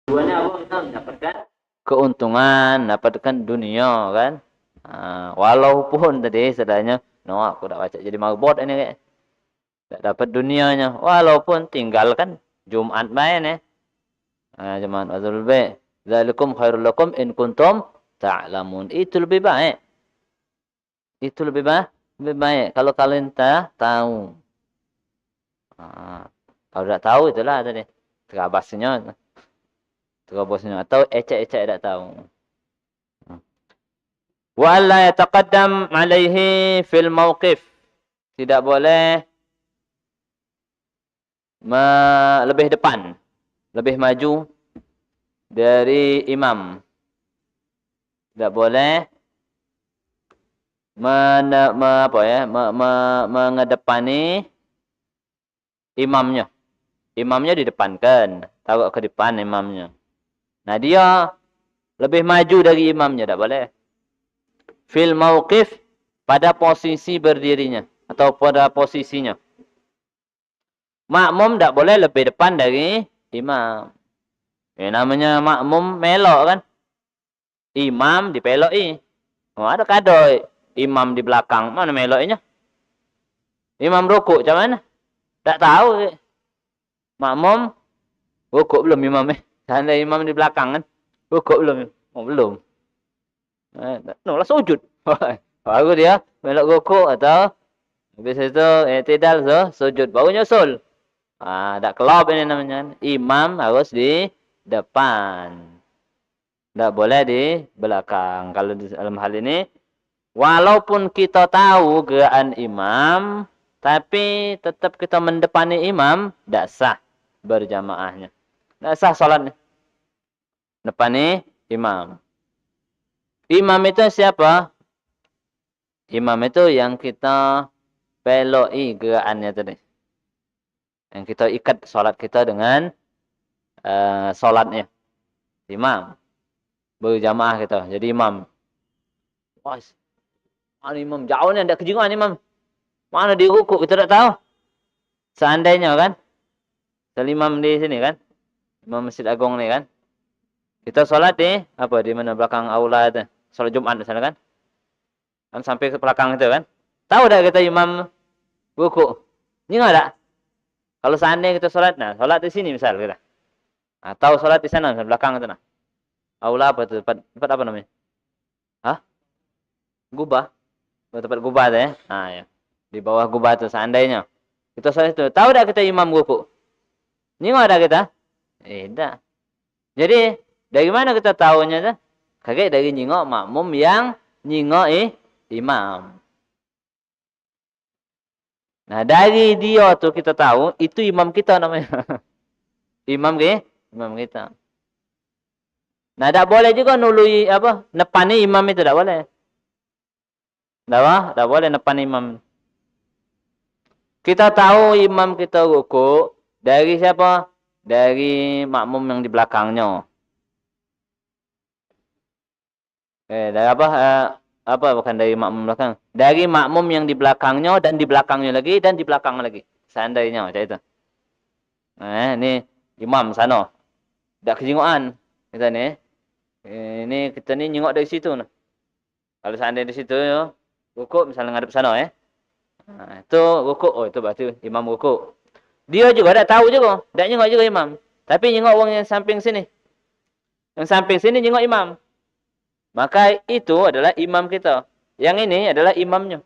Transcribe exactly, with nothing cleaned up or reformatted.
Tujuannya apa? Kita mendapatkan keuntungan, dapatkan dunia, kan. Ha, walaupun tadi istilahnya, no, aku dak pacak jadi marbot ini, kek. Dak dapat dunianya. Walaupun tinggalkan Jumat bae, eh. Ha, Jumat, Fadlul Bait. Dzalikum khairul lakum in kuntum ta'lamun. Itu lebih baik. Itu lebih ba-, lebih baik kalau kalian ta-, tahu. Ha, kalau dak tahu, itulah tadi. Terabasnya. Terabasnya. Atau ecek-ecek dak tahu. Wa alla yataqaddam alaihi fil mauqif. Tidak boleh me-, lebih depan, lebih maju dari imam. Tidak boleh mene-, me-, apa ya, me-, me-, mengedepani imamnya. Imamnya didepankan, taruh ke depan imamnya. Nah, dia lebih maju dari imamnya, tak boleh. Fil mauqif, pada posisi berdirinya atau pada posisinya. Makmum tak boleh lebih depan dari imam. Ya, namanya makmum melok, kan. Imam dipeloki. Oh, ada kado imam di belakang, mana meloknya? Imam rukuk macam mana? Tak tahu. Makmum rukuk belum imam, eh. Seandai imam di belakang, kan. Rukuk belum? Oh, belum. Eh, no lah sujud. Baru dia melok rukuk atau habis itu, eh, i'tidal tu, sujud. Baru nyusul. Ah, dak kelop ini namanya, kan. Imam harus di depan. Dak boleh di belakang. Kalau di, dalam hal ini, walaupun kita tahu gerakan imam, tapi tetap kita mendepani imam, dak sah berjamaahnya. Dak sah salatnya. Depani imam. Imam itu siapa? Imam itu yang kita peloki gerakannya tadi. Yang kita ikat salat kita dengan, eh, salatnya. Imam. Berjamaah kita jadi imam. Wah, mana imam? Jauh ni, dak kejingan imam. Mana dia rukuk, kita tak tahu. Seandainya, kan, misal imam di sini, kan, imam Masjid Agung ni, kan, kita salat di, apa, di mana, belakang aula tu, salat Jumat misalnya, kan. Kan sampai ke belakang itu, kan. Tahu dak kita imam rukuk? Nyingok dak? Kalau seandainya kita salat, nah, salat di sini misal kita. Atau salat di sana, misal belakang itu, nah. Aula apa tu? Tempat, tempat apa namanya? Hah? Gubah? Oh, tempat gubah tu, ya. Ha, ya. Di bawah gubah tu seandainya. Kita salat itu. Tahu dak kita imam rukuk? Nyingok dak kita? Eh, dak. Jadi, dari mana kita tahunya tu? Kagek dari nyingok makmum yang nyingok, eh, imam. Nah, dari dia tu kita tahu, itu imam kita namanya. Imam ke? Imam kita. Nah, dak boleh juga nului, apa, nepani imam itu, dak boleh. Dak apa? Dak boleh nepan imam. Kita tahu imam kita rukuk dari siapa? Dari makmum yang di belakangnya. Eh, dari apa? Eh, apa, bukan dari makmum belakang. Dari makmum yang di belakangnya dan di belakangnya lagi dan di belakang lagi. Seandainya macam itu. Eh, ni imam sana. Dak kejingokan kita ni. Eh, ni kita ni nyingok dari situ nah. Kalau seandainya di situ, ya, rukuk misalnya ngadep sana, ya. Ha, itu rukuk, oh, itu berarti imam rukuk. Dia juga dak tahu juga, dak nyingok juga imam. Tapi nyingok orang yang samping sini. Yang samping sini nyingok imam. Maka itu adalah imam kita. Yang ini adalah imamnya.